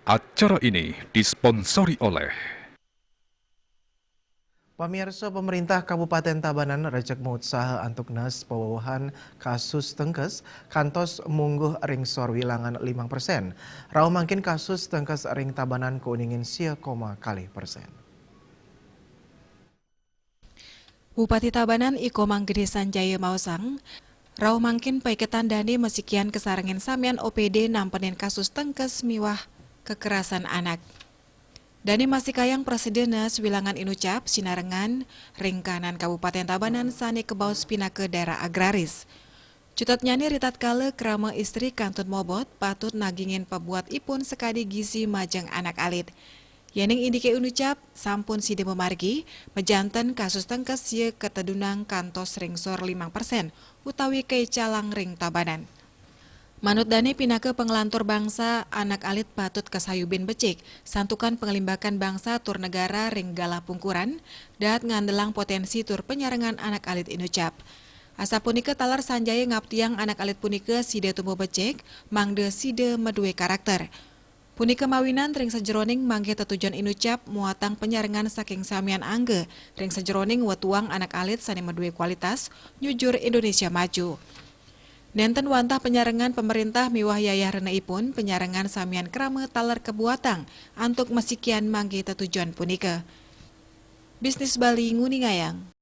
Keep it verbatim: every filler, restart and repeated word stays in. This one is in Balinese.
Acara ini disponsori oleh Pamirsa, pemerintah Kabupaten Tabanan rejek mautsaha antuk neus pawawuhan kasus tengkes kantos mungguh ring sor wilangan limang persen. Rauh mangkin kasus tengkes ring Tabanan kauningin sia koma kalih persen. Bupati Tabanan I Komang Gede Sanjaya maosang, rauh mangkin paiketan dane masikian kasarengin samian O P D nampenin kasus tengkes miwah kekerasan anak. Dane masikayang prasida neus wilangan inucap sinarengan ring kahanan Kabupaten Tabanan sane kabaos pinaka daerah agraris. Cutetnyane ritatkala krama istri kantun mobot patut nagingin pabuat ipun sakadi gizi majeng anak alit. Yening indike inucap sampun sida mamargi, majanten kasus tengkes sia katedunang kantos ring sor limang persen utawi kaicalang ring Tabanan. Manut dane pinaka panglantur bangsa, anak alit patut kasayubin becik, santukan panglimbakan bangsa tur negara ring galah pungkuran, daat ngandelang potensi tur panyarengan anak alit inucap. Asapunika taler Sanjaya ngaptiang anak alit punika sida tumbuh becik, mangda sida madue karakter. Punika mawinan ring sajeroning manggih tetujon inucap muatang panyarengan saking samian angga ring sajeroning wetuang anak alit sane madue kualitas nyujur Indonesia maju. Nenten wantah panyarengan pamarintah miwah yayah renaipun, panyarengan samian krama taler kabuatang antuk masikian manggih tetujon punika. Bisnis Bali nguningayang.